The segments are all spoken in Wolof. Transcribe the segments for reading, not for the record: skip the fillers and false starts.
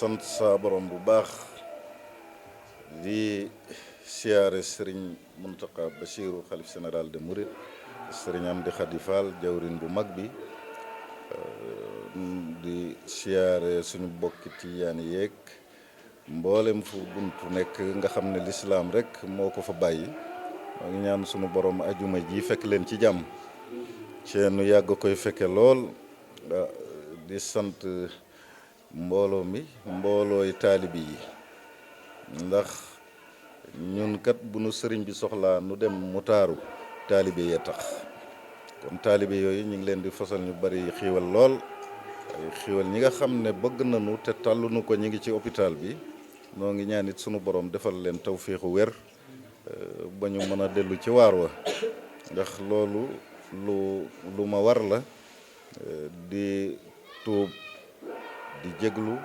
sant saa borom bu baax di siyaare sëriñ Muntaqa Bachiru xalif général de Mouride sëriñ Amdi Khady Fall jawrin bu mag bi di siyaare suñu bokki tiyaan yeeg mboolem fu buntu nekk nga xam ne lislaam rek moo ko fa bàyyi maa ngi ñaan suñu borom ajuma ji fekk leen ci jàmm ceenu yàgg koy fekke lool di sant mbooloo mi mboolooy taalibi yi ndax ñun kat bu nu sëriñ bi soxlaa nu dem mu taaru taalibe yee tax kon taalibe yooyu ñu ngi leen di fasal ñu bari xiiwal lool ay xiiwal ñi nga xam ne bëgg nañu te tàllunu ko ñi ngi ci hôpital bi noo ngi ñaan it sunu borom defal leen tawféexu wér ba ñu mën a dellu ci waar wa ndax loolu lu ma war la di tuub di jéglu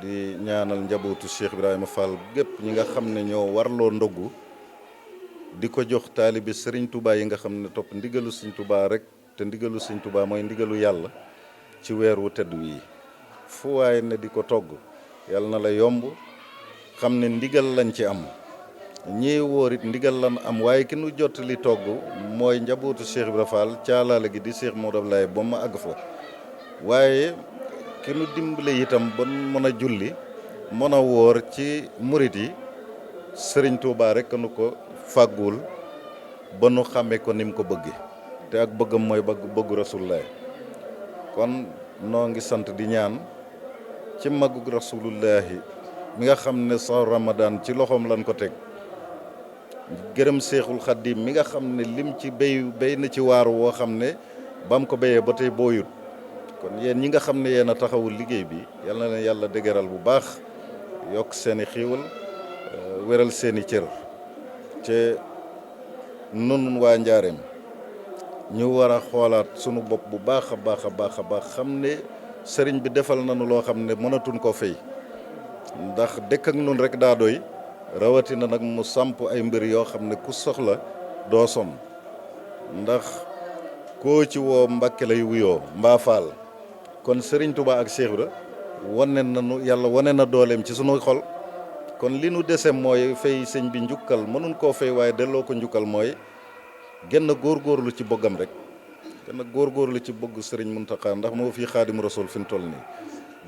di ñaanal njabootu Cheikh Ibrahima Fall gépp ñi nga xam ne ñoo warloo ndogu di ko jox taalibi Sëriñ Touba yi nga xam ne topp ndigalu Sëriñ Touba rek te ndigalu Sëriñ Touba mooy ndigalu yàlla ci weer wu tedd wii fu waaye ne di ko togg yàlla na la yomb xam ne ndigal lañ ci am ñii wóor it ndigal lan am waaye ki nu jot li togg mooy njabootu Cheikh Ibrahima Fall caalaale gi di Cheikh Modou Abdoulaye ba ma àgg fa waaye ki nu dimbale itam ba mën a julli mën a wóor ci murit yi Sëriñ Touba rek nu ko fàggul ba nu xàmmee ko ni mu ko bëgge te ak bëggam mooy bëggu Rasulullah kon noo ngi sant di ñaan ci màggug Rasulullahi mi nga xam ne sa Ramadan ci loxoom lañ ko teg gërëm Seexul Xaddim mi nga xam ne lim ci béy na ci waaru woo xam ne bam ko béyee ba tey booyut kon yéen ñi nga xam ne yéen a taxawul liggéey bi yal na leen yàlla dëgëral bu baax yokk seeni xiiwal wéral seeni cër te nun waa Njaareem ñu war a xoolaat sunu bopp bu baax a baax a baax a baax xam ne sëriñ bi defal nañu loo xam ne mënatuñ koo fay ndax dëkk ak nun rek daa doy rawatina nag mu samp ay mbir yoo xam ne ku soxla doo sonn ndax koo ci woo Mbàkke lay wuyoo mbaa Faal kon Sëriñ Tuubaa ak Cheikh Ibra yàlla wane na dooleem ci sunu xol kon li nu dese mooy fay sëñ bi njukkal mënuñ koo fay waaye delloo ko njukkal mooy gën a góorgóorlu ci bëggam rek gën a góorgóorlu ci bëgg Sëriñ Muntaxa ndax moo fi Xaadimu Rasuul fi mu toll nii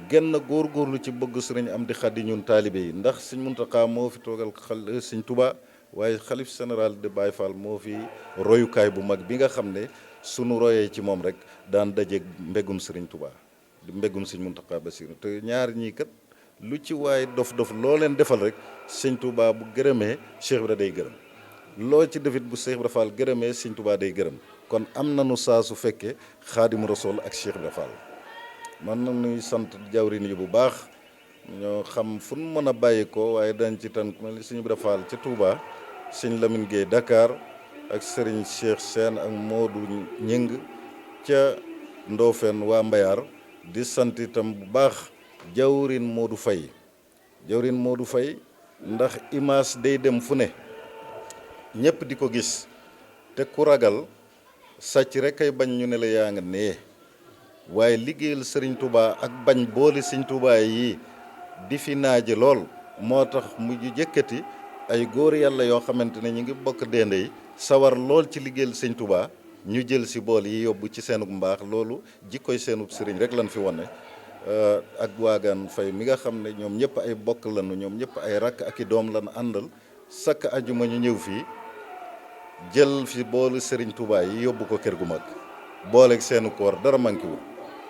gën a góorgóorlu ci bëgg Sëriñ Amdi Xadi ñun taalibe yi ndax Sëñ Muntaxa moo fi toogal Sëñ Tuubaa waaye xalif général de Baye Fall moo fi royukaay bu mag bi nga xam ne sunu royee ci moom rek daan dajeeg mbégum Sëriñ Tuubaa di mbégum Sëñ Muntaxa Basiru te ñaar ñii kat lu ci waaye dof loo leen defal rek Sëñ Tuubaa bu gërëmee Cheikh Ibra day gërëm loo ci defit bu Cheikh Ibra Fall gërëmee Sëñ Tuubaa day gërëm kon am nañu saa su fekkee Xaadimu Rasuul ak Cheikh Ibra Fall man na nuy sant jawrin yi bu baax ñoo xam fu nu mën a bàyyi ko waaye dañ ci tan mel ni Sëñ Ibra Fall ca Touba Sëñ Lamine Gueye Dakar ak Serigne Cheikh Sène ak Modou Ñing ca Ndofène waa Mbayar di sant itam bu baax jawrin Modou Faye ndax image day dem fu ne ñëpp di ko gis te ku ragal sàcc rek ay bañ ñu ne la yaa nga nee waaye liggéeyal Sëriñ Touba ak bañ booli Sëriñ Touba yi di fi naaje lool moo tax mujj jëkkati ay góor yàlla yoo xamante ne ñu ngi bokk dende yi sawar lool ci liggéeyal Sëriñ Touba ñu jël si bool yi yóbbu ci seenug mbaax loolu jikkoy seenub sëriñ rek lañ fi wane ak waagaan fay mi nga xam ne ñoom ñëpp ay bokk lañu ñoom ñëpp ay rakk ak i doom lañu àndal sakk ajuma ñu ñëw fii jël fi boolu Sëriñ Touba yi yóbbu ko kër gu mag booleeg seenu koor dara manqué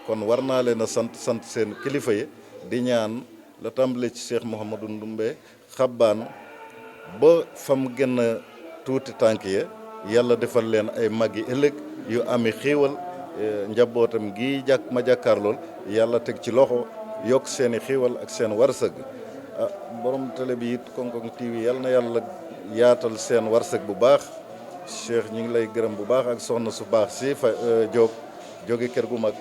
kon war naa leen a sant seen kilifa yi di ñaan la tàmbale ci Cheikh Mouhamadou Ndumbe xabbaan ba fam gën a tuuti tànk ya yàlla defal leen ay màggi ëllëg yu ami xiiwal njabootam gi ma jàkkaar lool yàlla teg ci loxo yokk seeni xiiwal ak seen warsëg borom télé bi it Konkon TV yal na yàlla yaatal seen warsëg bu baax Cheikh ñu ngi lay gërëm bu baax ak soxna su baax si fa jóge kër gu mag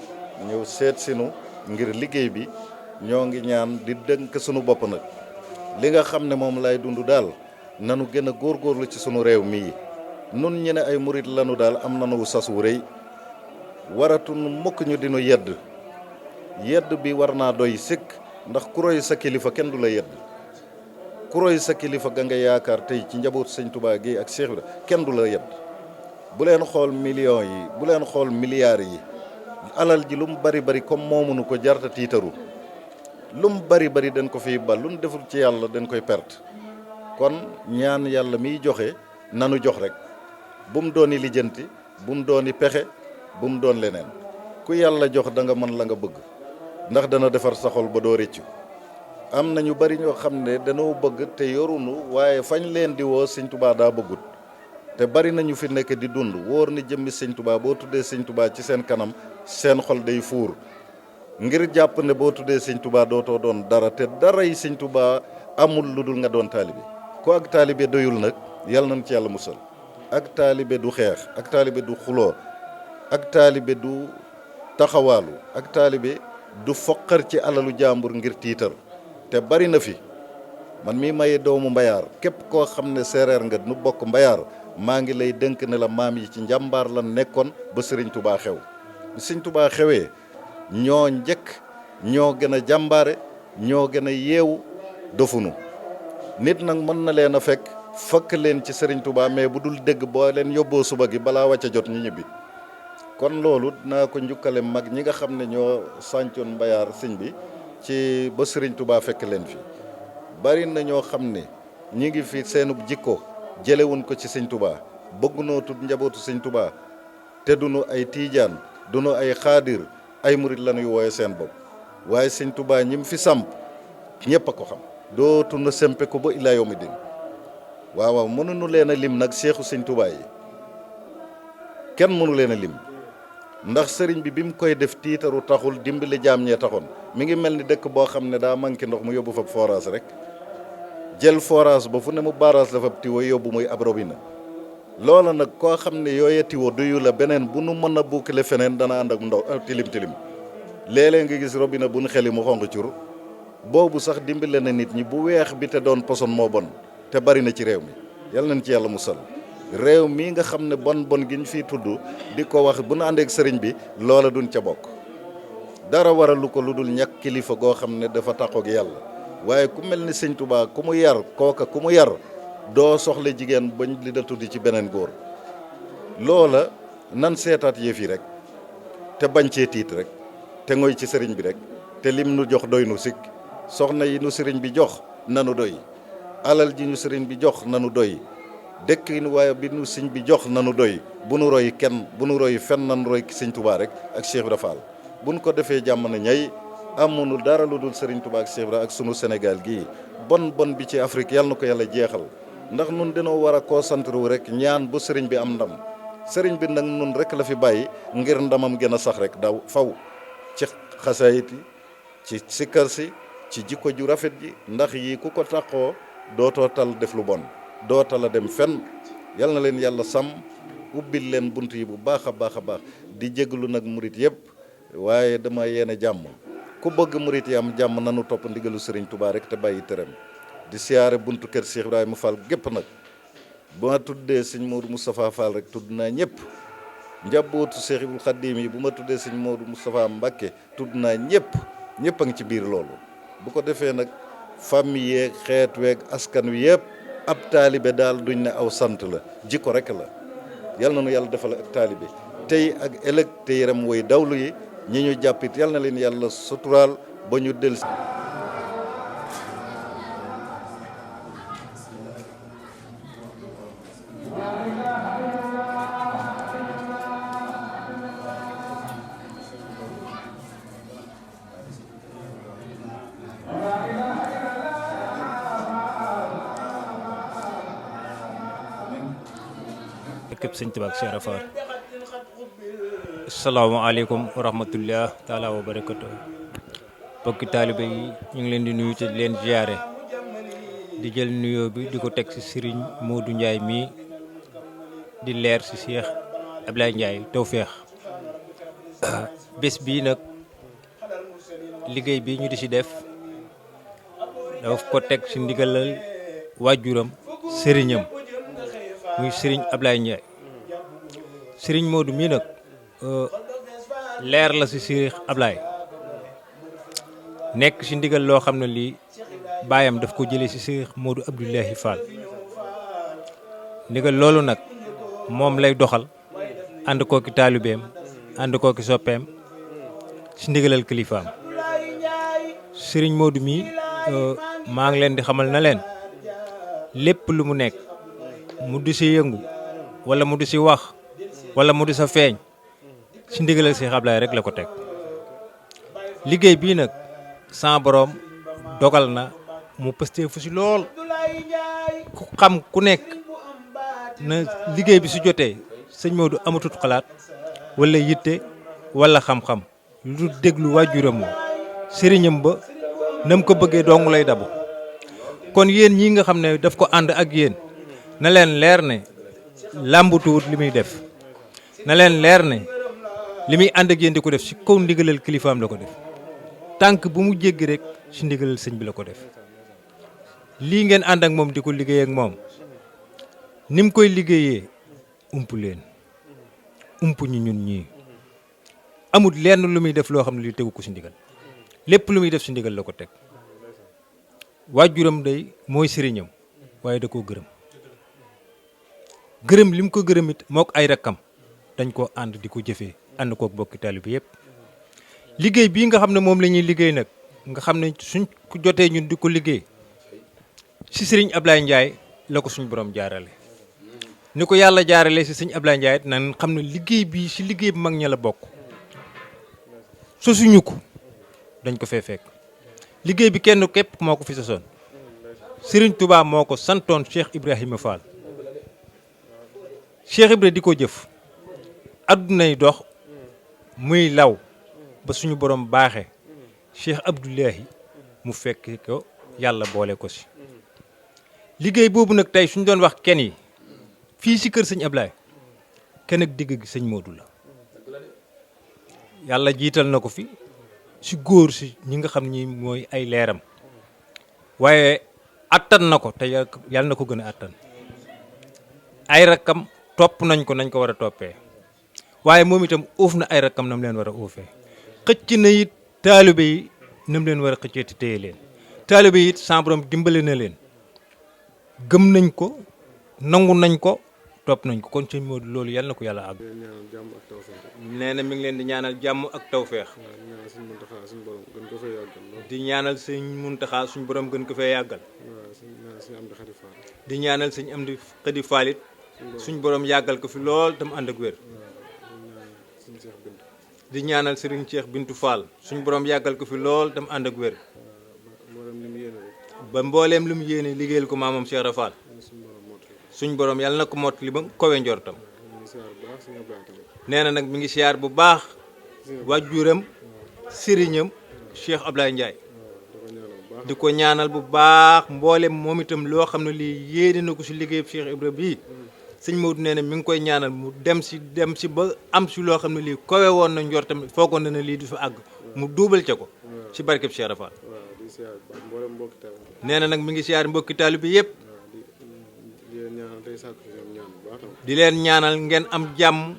ñëw seet sinu ngir liggéey bi ñoo ngi ñaan di dënk sunu bopp nag li nga xam ne moom lay dund daal nanu gën a góorgóorlu ci sunu réew mii nun ñu ne ay murit lanu daal am nanu sas wu rëy waratun mukk ñu dinu yedd bi war naa doy sëkk ndax ku roy sa kilifa kenn du la yedd ku roy sa kilifa ga nga yaakaar tey ci njabootu sëñ Touba gi ak Cheikh Ibra kenn du la yedd bu leen xool millions yi bu leen xool milliards yi alal ji lu mu bari bari comme moomunu ko jarta tiitaru lu mu bari bari dañ ko fiy bal lu mu deful ci yàlla dañ koy perte kon ñaan yàlla miy joxe nanu jox rek bu mu dooni lijjanti bu mu dooni pexe bu mu doon leneen ku yàlla jox da nga mën la nga bëgg ndax dana defar sa xol ba doo rëccu am na ñu bari ñoo xam ne dañoo bëgg te yorunu waaye fañ leen di woo sëñ Touba daa bëggut te bari nañu fi nekk di dund wóor ni jëmmi sëñ Touba boo tuddee sëñ Touba ci seen kanam seen xol day fuur ngir jàpp ne boo tuddee sëñ Touba dootoo doon dara te dara yi sëñ Touba amul lu dul nga doon taalibe ko ak taalibe doyul nag yàlla nañ ci yàlla musal ak taalibe du xeex ak taalibe du xuloo ak taalibe du taxawaalu ak taalibe du foqar ci alalu jàmbur ngir tiitar te bari na fi man mii maye doomu mbayaar képp koo xam ne séeréer nga nu bokk mbayaar maa ngi lay dënk ne la maam yi ci njàmbaar la nekkoon ba sëriñ Touba xew bi sëriñ Touba xewee ñoo njëkk ñoo gën a jàmbaare ñoo gën a yeewu dofunu nit nag mën na leen a fekk leen ci sëriñ Touba mais bu dul dégg boo leen yóbboo suba gi balaa wàcc jot ñu ñibbi kon loolu naa ko njukkale mag ñi nga xam ne ñoo sàncoon mbayaar sëñ bi ci ba sëriñ Touba fekk leen fi bari na ñoo xam ne ñi ngi fi seenub jikko jëlewuñ ko ci sëñ Touba bëgg noo tudd njabootu sëñ Touba te duñu ay tiijaan duñu ay xaadir ay murit lañuy wooye seen bopp waaye sëñ Touba ñi mu fi samp ñëpp a ko xam dootu na sempe ko ba illaa yawmi din waaw mënuñu leen a lim nag seexu sëñ Touba yi kenn mënu leen a lim ndax sëriñ bi mu koy def tiitaru taxul dimbali jaam ñee taxoon mi ngi mel ni dëkk boo xam ne daa manqué ndox mu yóbbu fa forage rek jël forage ba fu ne mu barrage dafa tiwo yóbbu muy ab robinet loola nag koo xam ne yooye tiwo duyu la beneen bu nu mën a buukale feneen dana ànd ak ndox tilim léeg-léeg nga gis robinet bu nu xeli mu xonq cur boobu sax dimbale na nit ñi bu weex bi te doon poson moo bon te bari na ci réew mi yal nañ ci yàlla musal réew mii nga xam ne bon gi ñu fiy tudd di ko wax bu nu àndeek sëriñ bi loola duñ ca bokk dara waralu ko lu dul ñàkk kilifa goo xam ne dafa taxoog yàlla waaye ku mel ni sëñ Touba ku mu yar kooka ku mu yar doo soxla jigéen bañ li da tuddi ci beneen góor loola nan seetaat yëf yi rek te bañ cee tiit rek te ngoy ci sëriñ bi rek te lim nu jox doy nu sikk soxna yi nu sëriñ bi jox nanu doy alal ji ñu sëriñ bi jox nanu doy dëkk yi waaye bi nu sëñ bi jox nanu doy bu nu roy kenn bu nu roy fenn nanu roy sëñ Touba rek ak Cheikh Ibra Fall bu nu ko defee jàmm na ñay amuñu dara lu dul sëriñ Touba ak Cheikh Ibra ak sunu Sénégal gii bon bi ci Afrique yàlla na ko yàlla jeexal ndax nun dañoo war a concentré wu rek ñaan bu sëriñ bi am ndam sëriñ bi nag nun rek la fi bàyyi ngir ndamam gën a sax rek daw faw ci xasaayit yi ci sikkar si ci jikko ju rafet ji ndax yii ku ko taqoo dootoo tal def lu bon doo tal a dem fenn yal na leen yàlla sàmm ubbil leen bunt yi bu baax a baax a baax di jéglu nag murit yëpp waaye dama yéene jàmm ku bëgg murit yi am jàmm nanu topp ndigalu sëriñ Touba rek te bàyyi tëram di siyaare buntu kër Cheikh Ibrahima Fall gépp nag bu ma tuddee sëñ Modou Moustapha Fall rek tudd naa ñëpp njabootu Cheikh Ibul Khadim yi bu ma tuddee sëñ Modou Moustapha Mbacké tudd naa ñëpp a ngi ci biir loolu bu ko defee nag famille yeeg xeet weeg askan wi yëpp ab taalibe daal duñ ne aw sant la jikko rek la yal na nu yàlla defal ak taalibe tey ak ëllëg te yaram woy dawlu yi ñi ñu jàppit yal na leen yàlla suturaal ba ñu del képp sëñ Tuubaa ak Cheikh Ibra Fall. Asalaamaaleykum wa rahmatullah taala wa barakatu. bokki taalibe yi ñu ngi leen di nuyu te leen ziyaare di jël nuyoo bi di ko teg ci Serigne Modou Ndiaye mii di leer ci Cheikh Ablaye Ndiaye Tawfekh. bés bii nag liggéey bi ñu di ci def dafa ko teg ci ndigalal waajuram sëriñam muy Serigne Ablaye Ndiaye. Serigne Modou mii nag leer la ci Cheikh Ablaye nekk ci ndigal loo xam ne lii baayam daf ko jëlee ci Cheikh Modou Abdoulahi Fall ndigal loolu nag moom lay doxal ànd kooki taalibeem ànd kooki soppeem ci ndigalal kilifaam Serigne Modou mi maa ngi leen di xamal na leen lépp lu mu nekk mu di ci yëngu wala mu di ci wax wala mu di sa feeñ ci ndigalal Cheikh Ablaye rek la ko teg liggéey bii nag sa borom dogal na mu pëstee fu ci lool ku xam ku nekk na liggéey bi su jotee sëñ Modou amatut xalaat wala yitte wala xam-xam lu déglu waajuram wa sëriñam ba nam ko bëggee dong lay dabu kon yéen ñi nga xam ne daf ko ànd ak yéen na leen leer ne làmbutuwut li muy def na leen leer ne li muy ànd ak yéen di ko def ci kaw ndigalal kilifaam la ko def tànk bu mu jéggi rek ci ndigalal sëñ bi la ko def lii ngeen ànd ak moom di ko liggéey ak moom ni mu koy liggéeyee ump leen ump ñu ñun ñii amul lenn lu muy def loo xam ne li tegu ko ci ndigal lépp lu muy def ci ndigal la ko teg waajuram day mooy sëriñam waaye da koo gërëm li mu ko gërëm it moo ko ay rakkam dañ koo ànd di ko jëfee ànd kook bokki taalibe bi yëpp liggéey bii nga xam ne moom la ñuy liggéey nag nga xam ne suñ ko jotee ñun di ko liggéey ci sëriñ Ablaye Ndiaye la ko suñ borom jaarale ni ko yàlla jaarale ci sëriñ Ablaye Ndiaye nan xam ne liggéey bii ci liggéey bu mag ña la bokk sosuñu ko dañ ko fee fekk liggéey bi kenn képp moo ko fi sosoon sëriñ Touba moo ko santoon Cheikh Ibrahima Fall Cheikh Ibrahima di ko jëf addunay dox muy law ba suñu borom baaxee Cheikh Abdoulahi mu fekk ko yàlla boole ko ci liggéey boobu nag tey suñu doon wax kenn yi fii ci kër sëñ Ablaye kenn ak digg gi sëñ Modou la yàlla jiital na ko fi ci góor ci ñi nga xam ni mooy ay leeram waaye attan na ko te yàlla na ko gën a attan ay rakkam topp nañ ko nañ ko war a toppee waaye moom itam uuf na ay rakkam nam leen war a uufee xëcc na it taalibe yi nam leen war a xëccee te téye leen taalibe yi it sa borom dimbale na leen gëm nañ ko nangu nañ ko topp nañ ko kon sëñ Modou loolu yàlla na ko yàlla àgg. nee na mi ngi leen di ñaanal jàmm ak tawféex. di ñaanal sëñ Muntaxa suñu borom gën ko fee yàggal. di ñaanal sëñ Amdi Xadi Faalit suñu borom yàggal ko fi lool tam ànd ak wér. di ñaanal Serigne Cheikh Bintou Fall suñu borom yàggal ko fi lool tam ànd ak wér. ba mbooleem lu mu yéene liggéeyal ko maamam Cheikh Rafal suñ borom yàlla na ko mottali ba kowe njortam. nee na nag mi ngi siyaar bu baax waajuram sëriñam Cheikh Ablaye Ndiaye di ko ñaanal bu baax mboolem moom itam loo xam ne lii yéene na ko si liggéeyub Cheikh Ibra bii sëñ Modou nee na mi ngi koy ñaanal mu dem si ba am si loo xam ne lii kowe woon na njortam foogoon na ne lii du fa àgg mu duubal ca ko si barkeb Cheikh Rafal. nee na nag mi ngi siyaar mbokki taalibe bi yëpp di leen ñaanal ngeen am jàmm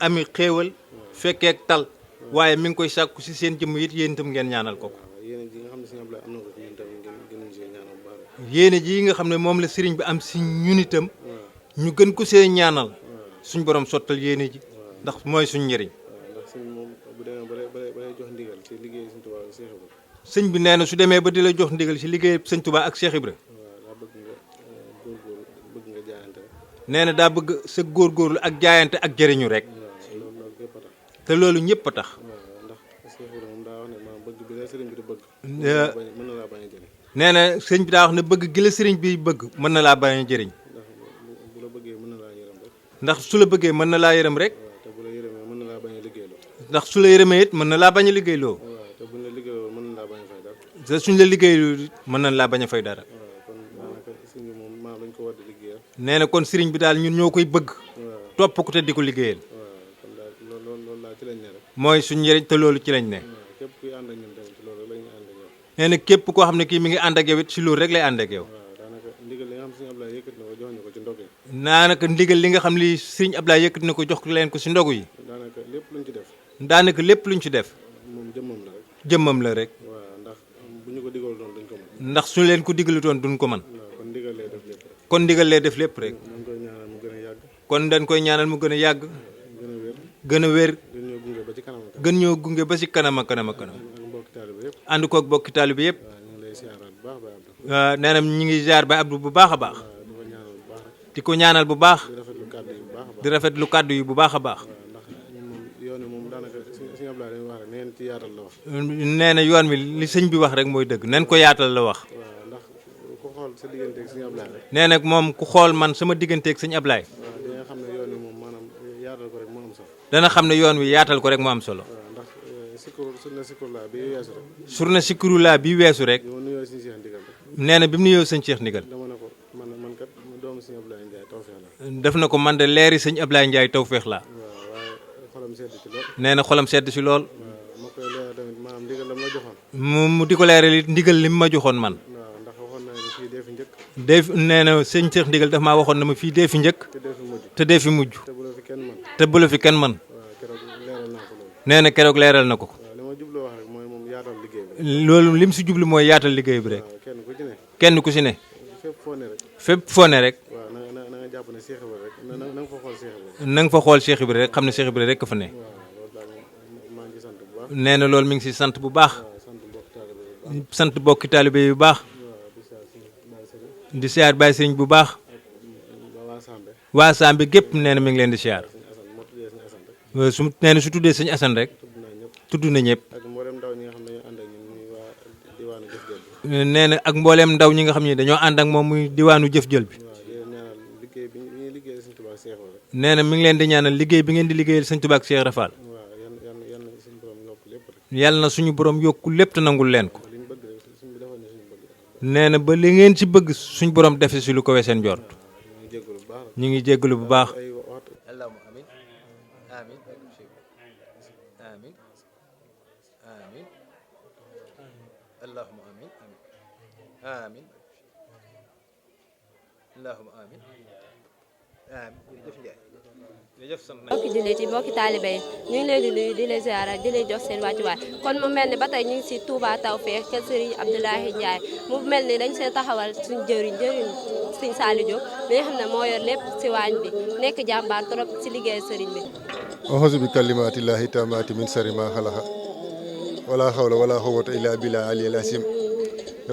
ami xéewal fekkeek tal waaye mi ngi koy sàkku si seen jëmm it yéen itam ngeen ñaanal ko yéene ji nga xam ne moom la sëriñ bi am si ñun itam ñu gën ko see ñaanal suñ borom sottal yéene ji ndax mooy suñ njëriñ sëñ bi nee na su demee ba di la jox ndigal si liggéey sëñ Touba ak Cheikh Ibra nee na daa bëgg sa góorgóorlu ak jaayante ak jëriñu rek te loolu ñëpp a tax nee na sëñ bi daa wax ne bëgg gi la sëriñ bi bëgg mën na laa bañ a jëriñ ndax su la bëggee mën na laa yërëm rek ndax su la yërëmee it mën na laa bañ a liggéeyloo te suñ la liggéeyloo mën na laa bañ a fay dara nee na kon sëriñ bi daal ñun ñoo koy bëgg topp ko te di ko liggéeyal mooy suñ njëriñ te loolu ci lañ ne nee na képp koo xam ne kii mi ngi ànd ak yow it si loolu rek lay ànd ak yow daanaka ndigal li nga xam li sëriñ Ablaye yëkkati na ko jox leen ko si ndogu yi daanaka lépp luñ ci def jëmmam la rek ndax su leen ko digalutoon duñ ko man kon ndigal lay def lépp rek. kon ndigal lee def lépp rek ñu ngi koy ñaanal mu gën a yàgg. kon dañ koy ñaanal mu gën a yàgg gën a wér. gën a wér gën ñoo gunge ba ci kanam. gën ñoo gunge ba si kanam a kanam a kanam ak mbokki taalibe yëpp. ànd koog bokki taalibe yëpp waaw ñu ngi lay siyaaraat bu baax ba Abdou. nee na ñu ngi ziar ba Abdou bu baax a baax waaw di ko ñaanal bu baax di rafetlu kàddu yi bu baax a baax. di rafetlu kàddu yi bu baax a baax waaw ndax moom yoon wi moom daanaka suñu Abdoulaye dañuy wax rek neen ci yaatal la wax. nee na yoon wi li sëñ bi wax rek mooy dëgg nen ko yaatal la wax waaw ndax ku xool sa diggante ak suñu Abdoulaye rek. nee na moom ku xool man sama digganteeg sëñ Ablaye waaw di nga xam ne yoon wi moom maanaam yaatal ko rek moo am solo. dana xam ne yoon wi yaatal ko rek moo am solo waaw ndax sikkur laa bi weesu rek. surna sikurulaa bi weesu rek bi ma nuyoo suñu Cheikh Ndigal rek. nee na bi mu nuyoo sëñ Cheikh Ndigal dama ne ko man kat doomu suñu Abdoulaye Ndiaye tawfeex la. def na ko man de leeri sëñ Ablaye Ndiaye tawféex laa waaw waaye xolam sedd ci lool. nee na xolam sedd si lool waaw ma koy leeral tamit maanaam ndigal la ma joxoon. mu di ko leeral it ndigal li mu ma joxoon man waaw ndax waxoon na ne fii dee fi njëkk. def nee na sëñ Cheikh Ndigal daf maa waxoon na ma fii dee fi njëkk te dee fi mujj. te dee fi mujj te bu la fi kenn man. te bu la fi kenn man waaw keroog leeral naa ko loolu. nee na keroog leeral na ko waaw li ma jubloo wax rek mooy moom yaatal liggéey bi. loolu lim si jublu mooy yaatal liggéey bi rek waaw kenn ku ci ne. kenn ku si ne fépp foo ne rek. fépp foo ne rek waaw na nga jàpp ne Cheikh Ibra rek na nga fa xool Cheikh Ibra. na nga fa xool Cheikh Ibra rek xam ne Cheikh Ibra rek fa ne waaw loolu daal moom maa ngi sant bu baax. nee na loolu mi ngi si sant bu baax waaw sant mbokk taalibe bu baax. sant bokki taalibe yu baax waaw di saa suñu Baye Sëriñ di siyaar Baye Sëriñ bu baax ak waa Sambe. waa Sambe gépp nee na mi ngi leen di siyaar suñu Assane moo tuddee suñu Assane rek. su nee na su tuddee sëñ Assane rek tudd naa ñëpp. tudd na ñëpp ak mboolem ndaw ñi nga xam ne ñoo ànd ak ñun muy waa diwaanu jëf jël bi. nee na ak mbooleem ndaw ñi nga xam ne dañoo ànd ak moom muy diwaanu jëf jël bi waaw di leen ñaanal liggéey bi ñuy liggéey Sëriñ Tuubaa Cheikh Ibra rek. nee na mi ngi leen di ñaanal liggéey bi ngeen di liggéeyal sëñ Tuubaa ak Cheikh Rafal waaw yan suñu borom yokk lépp rek. yàlla na suñu borom yokku lépp te nangul leen ko li ñu bëgg rek suñ bi defal ñu suñu bëgg. nee na ba li ngeen ci bëgg suñu borom def si lu ko weseen jort ñu ngi jégalu bu baax rek. ñu ngi jéggalu bu baax ay waxtu. allahumma amin amin amin amin allahumma amin amin allahumma amin amin jërëjëf Ndiaye jërëjëf sant nañ mbokki jullit yi mbokki taalibe yi ñu ngi leen di nuyu di leen ziara di leen jox seen wàccuwaay kon mu mel ni ba tey ñu ngi si Touba Tawfekh ca Serigne Abdoulaye Ndiaye mu mel ni dañ see taxawal suñ jëriñ suñ Saliou Diop mi nga xam ne moo yor lépp si waañ bi nekk jàmbaar trop si liggéey sëriñ bi auzu bi kalimaatillaahi taamaati min sarri maa xalaqa wala xawla wala quwwata illaa billaahi aliyil asiim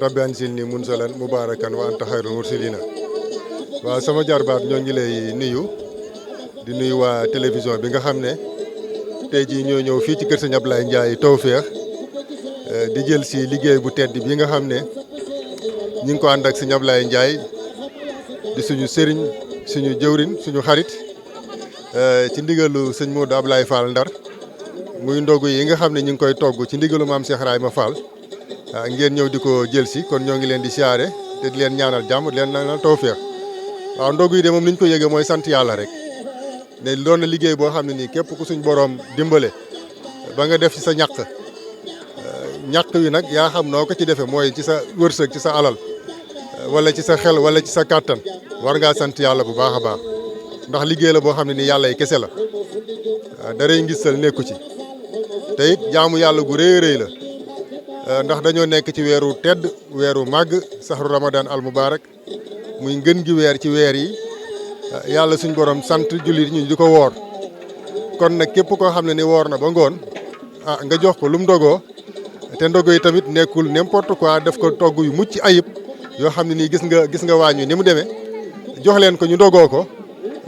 rabbi anzilni munzalan mubaarakan wa anta xayrul mursalina waaw sama jarbaat ñoo ngi lay nuyu di nuyu waa télévision bi nga xam ne tey jii ñoo ñëw fii ci kër sëñ Abdoulaye Ndiaye Tawfekh di jël si liggéey bu tedd bi nga xam ne ñi ngi ko ànd ak sëñ Abdoulaye Ndiaye di suñu sëriñ suñu jëwrin suñu xarit ci ndigalu sëñ Modou Ablaye Fall Ndar muy ndogu yi nga xam ne ñu ngi koy togg ci ndigalu maam Cheikh Rahima Fall ngeen ñëw di ko jël si kon ñoo ngi leen di siyaare te di leen ñaanal jàmm di leen ñaanal tawféex waaw ndogu yi de moom ni ñu ko yëgee mooy sant yàlla rek ne doon na liggéey boo xam ne nii képp ku suñ borom dimbale ba nga def ci sa ñàq wi nag yaa xam noo ko ci defee mooy ci sa wërsëg ci sa alal wala ci sa xel wala ci sa kàttan war ngaa sant yàlla bu baax a baax ndax liggéey la boo xam ne nii yàlla yi kese la daray ngistal nekku ci te it jaamu yàlla gu rëy rëy la ndax dañoo nekk ci weeru tedd weeru màgg saxru ramadan al mubarak muy ngën gi weer ci weer yi yàlla suñ borom sant jullit ñu di ko woor kon nag képp koo xam ne ni woor na ba ngoon nga jox ko lu mu dogoo te ndogo yi tamit nekkul n'importe quoi def ko togg yu mucc ayib yoo xam ne nii gis nga waañ wi ni mu demee jox leen ko ñu dogoo ko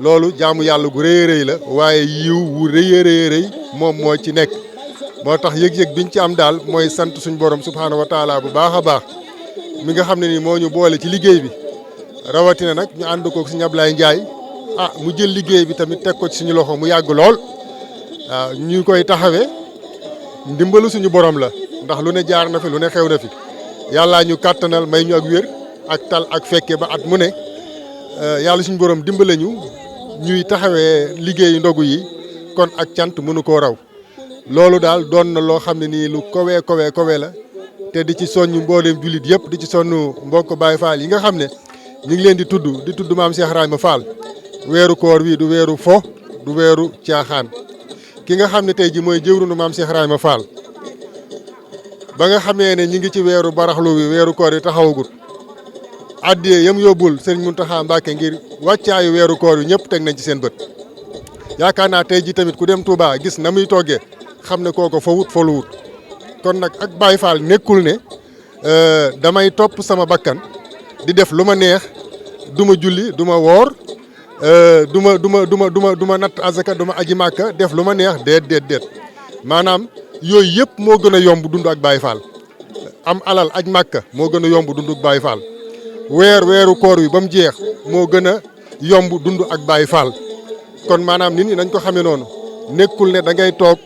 loolu jaamu yàlla gu rëy rëy la waaye yiw wu rëy rëy moom moo ci nekk moo tax yëg-yëg biñ ci am daal mooy sant suñ borom subhaanahu wa taala bu baax a baax mi nga xam ne nii moo ñu boole ci liggéey bi rawatina nag ñu ànd ko Sëñ Abdoulaye Ndiaye mu jël liggéey bi tamit teg ko ci suñu loxo mu yàgg lool waaw ñu koy taxawee ndimbalu suñu borom la ndax lu ne jaar na fi lu ne xew na fi yàllaa ñu kàttanal may ñu ak wér ak tal ak fekke ba at mu ne yàlla suñu borom dimbale ñu ñuy taxawee liggéeyu ndogu yi kon ak cant mënu koo raw loolu daal doon na loo xam ne nii lu kowe la te di ci soññ mbooleem jullit yëpp di ci sonn mbokk Baye Fall yi nga xam ne ñu ngi leen di tudd maam Cheikh Rahima Fall weeru koor wi du weeru fo du weeru caaxaan ki nga xam ne tey ji mooy jëwrunu maam Cheikh Rahima Fall ba nga xamee ne ñi ngi ci weeru baraxlu wi weeru koor yi taxawagut addiye yam yóbbul sëriñ Mountakha Mbacké ngir wàccaayu weeru koor yi ñëpp teg nañ ci seen bët yaakaar naa tey ji tamit ku dem Touba gis na muy toggee xam ne kooko fa wut fa lu wut kon nag ak Baye Fall nekkul ne damay topp sama bakkan di def lu ma neex du ma julli du ma woor du ma natt azaka du ma aji màkka def lu ma neex déet maanaam yooyu yëpp moo gën a yomb dund ak Baye Fall am alal aj màkka moo gën a yomb dund ak Baye Fall weeru koor wi ba mu jeex moo gën a yomb dund ak Baye Fall kon maanaam nit ñi nañ ko xamee noonu nekkul ne da ngay toog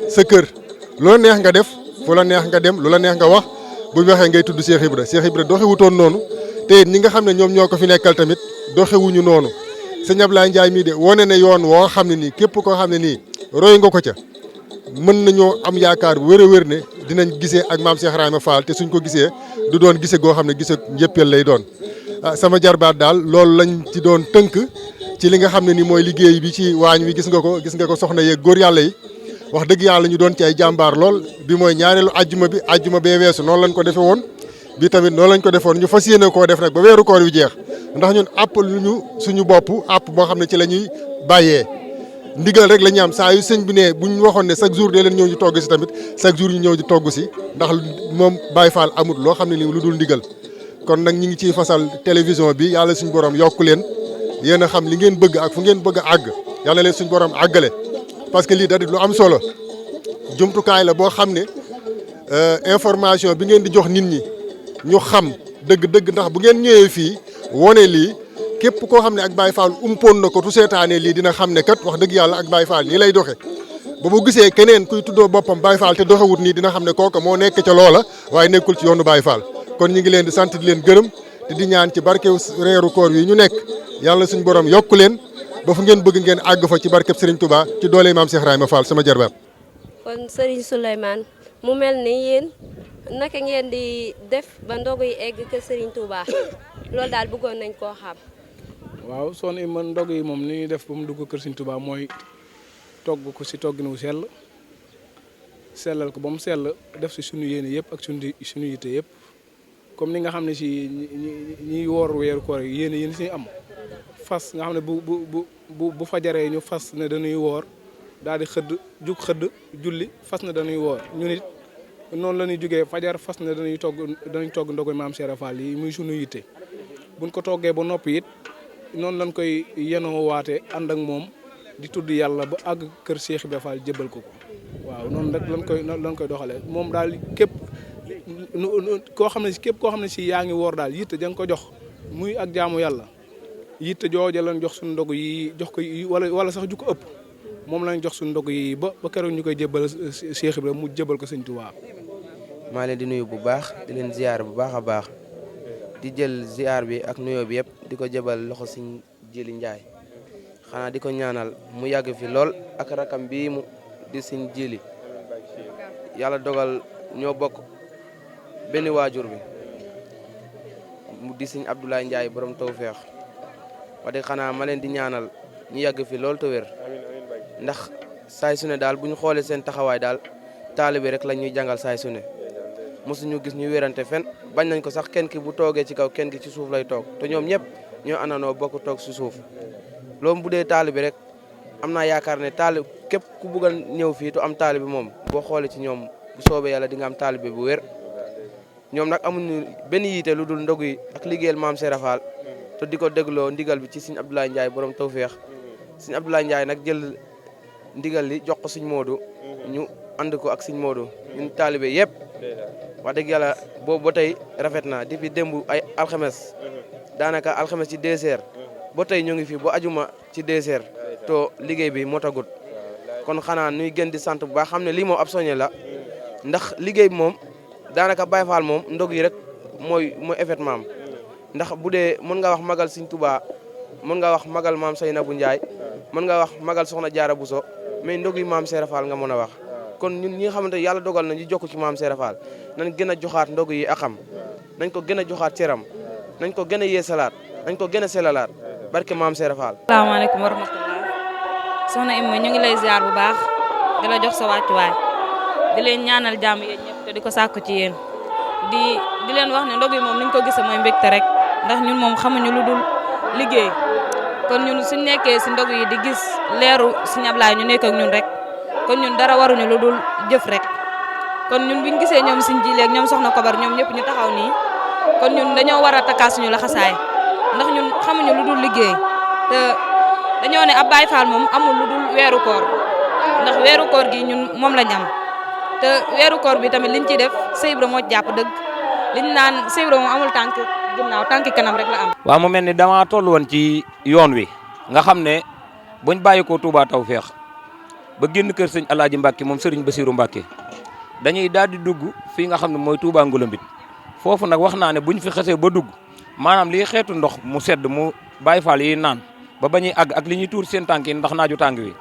sa kër lu la neex nga def fu la neex nga dem lu la neex nga wax bu ñu waxee ngay tudd Cheikh Ibra doxewutoon noonu te it ñi nga xam ne ñoom ñoo ko fi nekkal tamit doxewuñu noonu sëñ Ablaye Ndiaye mii de wane ne yoon woo xam ne nii képp koo xam ne nii roy nga ko ca mën nañoo am yaakaar bu wér a wér ne dinañ gisee ak maam Cheikh Ibrahima Fall te suñ ko gisee du doon gise goo xam ne gise njëppeel lay doon sama jarbaat daal loolu lañ ci doon tënk ci li nga xam ne ni mooy liggéey bi ci waañ wi gis nga ko soxna yeeg góor yàlla yi wax dëgg yàlla ñu doon ci ay jàmbaar lool bi mooy ñaareelu ajjuma bee weesu noonu lañ ko defee woon bi tamit noonu lañ ko defoon ñu fas yéene koo def nag ba weeru koor wi jeex ndax ñun àpp lu ñu suñu bopp àpp boo xam ne ci la ñuy bàyyee ndigal rek la ñu am saa yu sëñ bi ne bu ñu waxoon ne chaque jour dee leen ñëw ñu togg si tamit chaque jour ñu ñëw di togg si ndax moom Baye Fall amut loo xam ne nii lu dul ndigal kon nag ñi ngi ciy fasal télévision bi yàlla suñu borom yokku leen yéen a xam li ngeen bëgg ak fu ngeen bëgg a àgg yàlla leen suñu borom àggale parce que lii da di lu am solo jumtukaay la boo xam ne information bi ngeen di jox nit ñi ñu xam dëgg ndax bu ngeen ñëwee fii wone lii képp koo xam ne ak Baye Fall umpoon na ko tu seetaanee lii dina xam ne kat wax dëgg yàlla ak Baye Fall nii lay doxe ba bu gisee keneen kuy tuddoo boppam Baye Fall te doxewut nii dina xam ne kooka moo nekk ca loola waaye nekkul ci yoonu Baye Fall kon ñu ngi leen di sant di leen gërëm te di ñaan ci barkew reeru koor yi ñu nekk yàlla suñu borom yokku leen ba fu ngeen bëgg ngeen àgg fa ci barkeb Serigne Touba ci doole maam Cheikh Ibrahima Fall sama jarbaat. kon Serigne Souleymane mu mel ni yéen naka ngeen di def ba ndogu yi egg kër Serigne Touba loolu daal bëggoon nañ koo xam. waaw soxna man ndog yi moom ni ñuy def ba mu dugg kër Serigne Touba mooy togg ko si toggin wu sellal ko ba mu sell def si suñu yéene yëpp ak suñu yite yëpp comme ni nga xam ne si ñi woor weeru koor yi yéen si am fas nga xam ne bu fajaree ñu fas ne dañuy woor daal di xëdd julli fas ne dañuy woor ñun it noonu la ñuy jugee fajar fas ne dañuy togg ndogu maam Cheikh Fall yi muy suñu yitte buñ ko toggee ba noppi it noonu lañ koy yenoo waate ànd ak moom di tudd yàlla ba àgg kër Cheikh Ibra Fall jébbal ko waaw noonu rek lañ koy doxalee moom daal képp koo xam ne si yaa ngi woor daal yitte ja nga ko jox muy ak jaamu yàlla yitte jooja lañ jox suñu ndog yi jox ko wala sax ju ko ëpp moom lañ jox suñu ndog yi ba keroog ñu koy jébbal Cheikh Ibra mu jébbal ko Sëñ Tuubaa. maa leen di nuyu bu baax di leen ziar bu baax a baax di jël ziar bi ak nuyoo bi yëpp di ko jébal loxo Sëñ Jili Njaay xanaa di ko ñaanal mu yàgg fi lool ak rakam bii mu di Sëñ Jili yàlla dogal ñoo bokk benn waajur bi mu di Sëñ Abdoulaye Njaay borom tawfeex wax dëgg xanaa ma leen di ñaanal ñu yàgg fi lool te wér ndax saay su ne daal bu ñu xoolee seen taxawaay daal taalibe rek la ñuy jàngal saay su ne mosuñu gis ñu wérante fen bañ nañ ko sax kenn ki bu toogee ci kaw kenn ki ci suuf lay toog te ñoom ñëpp ñoo àndandoo bokk toog si suuf loolu bu dee taalibe rek am naa yaakaar ne taalib képp ku bugg a ñëw fii tu am taalibe moom boo xoolee ci ñoom bu soobee yàlla di nga am taalibe bu wér ñoom nag amuñu benn yiite lu dul ndog yi ak liggéeyal maam Cheikh Fall te di ko dégloo ndigal bi ci Sëñ Abdoulaye Ndiaye borom tawfeex Sëñ Abdoulaye Ndiaye nag jël ndigal li jox ko Sëñ Modou ñu ànd ko ak Sëñ Modou ñun taalibe yëpp wax dëgg yàlla boobu ba tey rafet na depuis démb ay alxames daanaka alxames ci 2 heures ba tey ñu ngi fi ba ajuma ci 2 heures to liggéey bi motagut kon xanaa nuy gën di sant bu baax xam ne lii moom ab soñe la ndax liggéey bi moom daanaka Baye Fall moom ndog yi rek mooy événement am ndax bu dee mën nga wax magal Sëñ Touba mën nga wax magal maam Seynabou Ndiaye mën nga wax magal Soxna Jaara Buso mais ndog yi maam Cheikh Fall nga mën a wax kon ñun ñi nga xamante yàlla dogal na ñu jokk ci maam Cheikh Fall nañ gën a joxaat ndog yi akam nañ ko gën a joxaat ceram nañ ko gën a yeesalaat nañ ko gën a selalaat barke maam Cheikh Fall. asalaamaaleykum wa rahmatulah soxna Imma ñu ngi lay ziar bu baax di la jox sa wàccuwaay di leen ñaanal jàmm yéen ñëpp te di ko sàkku ci yéen di leen wax ne ndog yi moom ni ñu ko gisee mooy mbégte rek ndax ñun moom xamuñu lu dul liggéey kon ñun suñ nekkee si ndog yi di gis leeru Sëñ Ablaye ñu nekk ak ñun rek kon ñun dara waruñu lu dul jëf rek kon ñun buñ gisee ñoom Sëñ Jili ak ñoom Soxna Kobar ñoom ñëpp ñu taxaw nii kon ñun dañoo war a takkaat suñu laxasaay ndax ñun xamuñu lu dul liggéey te dañoo ne ab Baay Faal moom amul lu dul weeru koor ndax weeru koor gi ñun moom lañ am te weeru koor bi tamit liñ ciy def Sëñ Ibra moo jàpp dëgg liñ naan Sëñ Ibra moom amul tànk ginnaaw tànki kanam rek la am. waaw mu mel ni dama toll woon ci yoon wi nga xam ne buñ bàyyi ko Touba Tawfekh ba génn kër sëñ Alaaji Mbàkke moom sëriñ Basiru Mbàkke dañuy daal di dugg fii nga xam ne mooy Touba Ngouloumbit foofu nag wax naa ne buñ fi xasee ba dugg maanaam lii xeetu ndox mu sedd mu Baay Faal yi naan ba ñuy àgg ak li ñuy tuur seen tànk yi ndax naaju tàng wi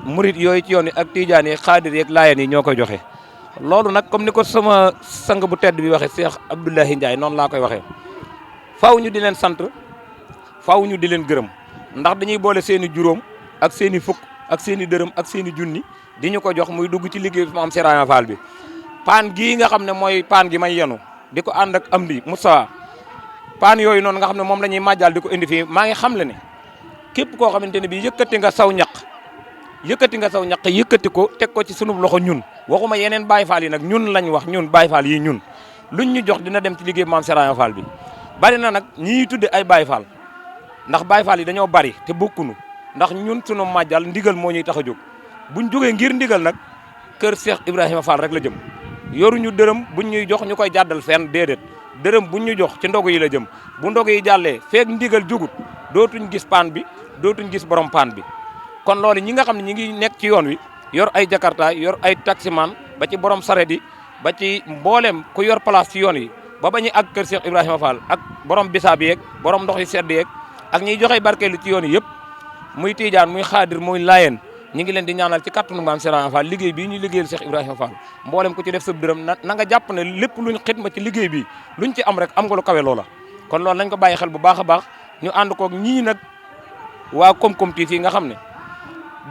murit yooyu ci yoon yi ak tijaan yi xaadir yi ak laayeen yi ñoo koy joxe. loolu nag comme ni ko sama sang bu tedd bi waxee Cheikh Abdoulahi Ndiaye noonu laa koy waxee faaw ñu di leen sant faaw ñu di leen gërëm ndax dañuy boole seen i juróom ak seen i fukk ak seen i dërëm ak seen i junni di ñu ko jox muy dugg ci liggéey bi Maam Serigne Fall bi. paan gii nga xam ne mooy paan gi may yenu di ko ànd ak am di Moussa paan yooyu noonu nga xam ne moom la ñuy màjjal di ko indi fii maa ngi xam le ne képp koo xamante ne bii yëkkati nga saw ñaq yëkkati ko teg ko ci sunu loxo ñun waxuma yeneen Baay Faal yi nag ñun lañ wax ñun Baay Faal yi ñun luñ ñu jox dina dem ci liggéey Maam Serigne Fall bi. bari na nag ñi tudde ay Baay Faal ndax Baay Faal yi dañoo bari te bokkunu ndax ñun sunu màjjal ndigal moo ñuy tax a jóg buñ jógee ngir ndigal nag kër Cheikh Ibrahima Fall rek la jëm yoruñu dërëm buñ ñuy jox ñu koy jàddal fenn déedéet dërëm buñ ñu jox ci ndogu yi la jëm bu ndogu yi jàllee feek ndigal jógut dootuñ gis paan bi dootuñ gis borom paan bi. kon loolu ñi nga xam ne ñi ngi nekk ci yoon wi yor ay jakarta yor ay taximan ba ci borom saret yi ba ci mboolem ku yor place ci yoon yi ba ñuy ak kër Cheikh Ibrahima Fall ak borom bisaab yeeg borom ndox yi sedd yeeg ak ñiy joxe barkeelu ci yoon yi yëpp muy tiijaan muy xaadir muy laayeen ñi ngi leen di ñaanal ci kattanu Maam Serigne Fall liggéey bii ñuy liggéeyal Cheikh Ibrahima Fall mboolem ku ci def sa dërëm na nga jàpp ne lépp luñ xitma ci liggéey bi luñ ci am rek am nga lu kawe loola kon loolu nañ ko bàyyi xel bu baax a baax ñu ànd koog ñii nag waa Koom-Koom TV nga xam ne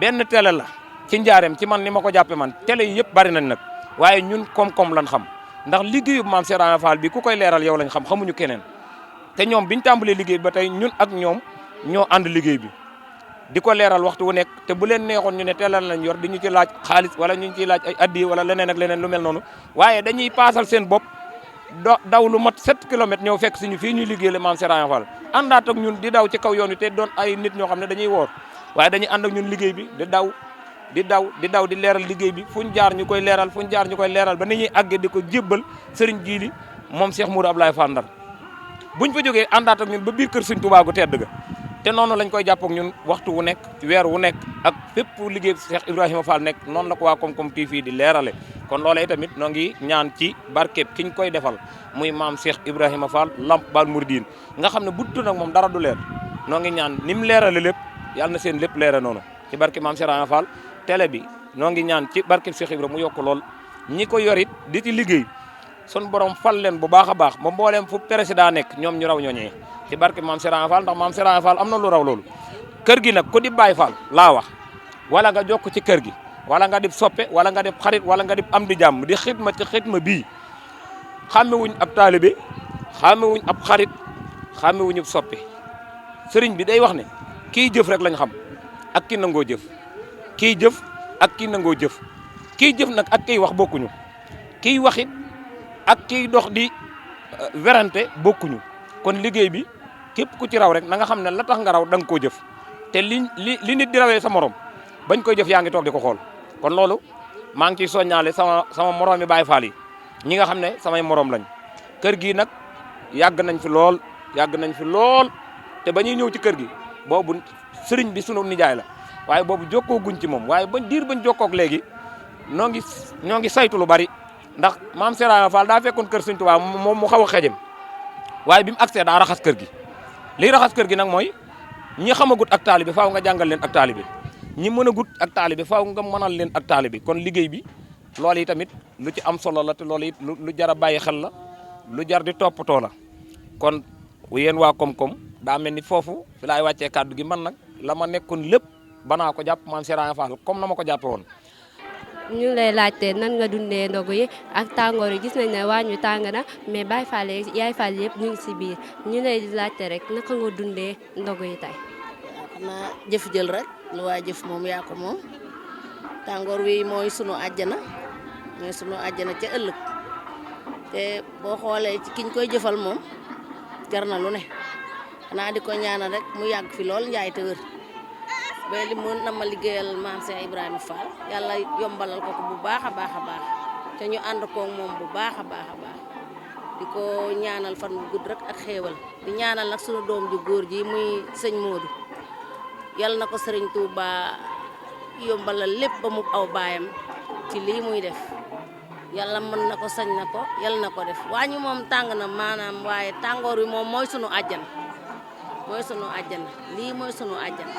benn télé la ci njaareem ci man ni ma ko jàppe man télé yi yëpp bari nañ nag waaye ñun koom-koom lañ xam ndax liggéeyu Maam Serigne Fall bi ku koy leeral yow lañ xam xamuñu keneen te ñoom biñ tàmbalee liggéey ba tey ñun ak ñoom ñoo ànd liggéey bi di ko leeral waxtu wu nekk te bu leen neexoon ñu ne télé lañ yor di ñu ci laaj xaalis wala ñu ciy laaj ay addi wala leneen ak leneen lu mel noonu waaye dañuy paasal seen bopp daw lu mat 7 kilomètres ñëw fekk suñu fii ñuy liggéeyal Maam Serigne Fall àndaat ak ñun di daw ci kaw yoon wi te doon ay nit ñoo xam ne dañuy woor waaye dañuy ànd ak ñun liggéey bi di leeral liggéey bi fuñ jaar ñu koy leeral ba ni ñuy àggee di ko jébbal Serigne Jili moom Cheikh Mourou Ablaye Fall Ndar buñ fa jógee àndaat ak ñun ba biir kër Serigne Touba gu tedd ga te noonu lañ koy jàpp ak ñun waxtu wu nekk weer wu nekk ak fépp liggéey Cheikh Ibrahima Fall nekk noonu la ko waa Koom-Koom TV di leerale kon loolee tamit noo ngi ñaan ci barkeeb kiñ koy defal muy maam Cheikh Ibrahima Fall Lamp Baal Mouridine nga xam ne budtu nag moom dara du leer noo ngi ñaan ni mu leerale lépp yàlla na seen lépp leere noonu ci barke maam Cheikh Ibrahima Fall télé bi noo ngi ñaan ci barke Cheikh Ibrahima mu yokk lool ñi ko yorit di ci liggéey sun borom fal leen bu baax a baax ba mbooleem fu président nekk ñoom ñu raw ñooñee ci barke maam Cheikh Ibrahima Fall ndax maam Cheikh Ibrahima Fall am na lu raw loolu kër gi nag ku di Baay Fall laa wax wala nga jokk ci kër gi wala nga dib soppe wala nga dib xarit wala nga dib am di jàmm di xidma ci xidma bii xàmmewuñ ab taalibe xàmmewuñ ab xarit xàmmewuñ ab soppe sëriñ bi day wax ne kii jëf rek lañ xam ak kii nangoo jëf kii jëf ak kii nangoo jëf kii jëf nag ak kii wax bokkuñu kii waxit ak kii dox di werante bokkuñu kon liggéey bi képp ku ci raw rek na nga xam ne la tax nga raw da nga koo jëf te li nit di rawee sa morom bañ koy jëf yaa ngi toog di ko xool kon loolu maa ngi ciy soññaale sama morom mi Baay Faal yi ñi nga xam ne samay morom lañ kër gi nag yàgg nañ fi lool te ba ñuy ñëw ci kër gi boobu sëriñ bi sunu nijaay la waaye boobu jokkoo guñ ci moom waaye bañ jokkoog léegi ñoo ngi saytu lu bari ndax maam Cheikh Ibrahima Fall daa fekkoon kër Sëriñ Tuubaa moom mu xaw a xejem waaye bi mu accès daa raxas kër gi liy raxas kër gi nag mooy ñi xamagut ak taalibe faaw nga jàngal leen ak taalibe ñi mën a gut ak taalibe faaw nga mënal leen ak taalibe kon liggéey bi loolu yi tamit lu ci am solo la te loolu it lu jar a bàyyi xel la lu jar di toppatoo la kon yéen waa Koom-Koom daa mel ni foofu fi laay wàccee kàddu gi man nag la ma nekkoon lépp banaa ko jàpp maam Cheikh Ibrahima Fall comme na ma ko jàppe woon ñu lay laajte nan nga dundee ndogu yi ak tàngoor yi gis nañ ne waañ wi tàng na mais Baye Fall yaay Fall yëpp ñu ngi si biir ñu lay laajte rek naka nga dundee ndogu yi tey. xanaa jëf jël rek lu waay jëf moom yaa ko moom tàngoor wi mooy sunu àjjana ca ëllëg te boo xoolee ci kiñ koy jëfal moom jar na lu ne xanaa di ko ñaanal rek mu yàgg fi lool njaay te wër ba li mu na ma liggéeyal maam Cheikh Ibrahima Fall yàlla yombalal ko bu baax a baax a baax te ñu ànd koog moom bu baax a baax a baax di ko ñaanal fan bu gudd rek ak xéewal di ñaanal nag sunu doom ju góor ji muy sëñ Modou yàlla na ko sëriñ Touba yombalal lépp ba mu aw baayam ci lii muy def yàlla mën na ko sañ na ko yàlla na ko def waañu moom tàng na maanaam waaye tàngoor wi moom mooy sunu àjjana lii mooy sunu àjjana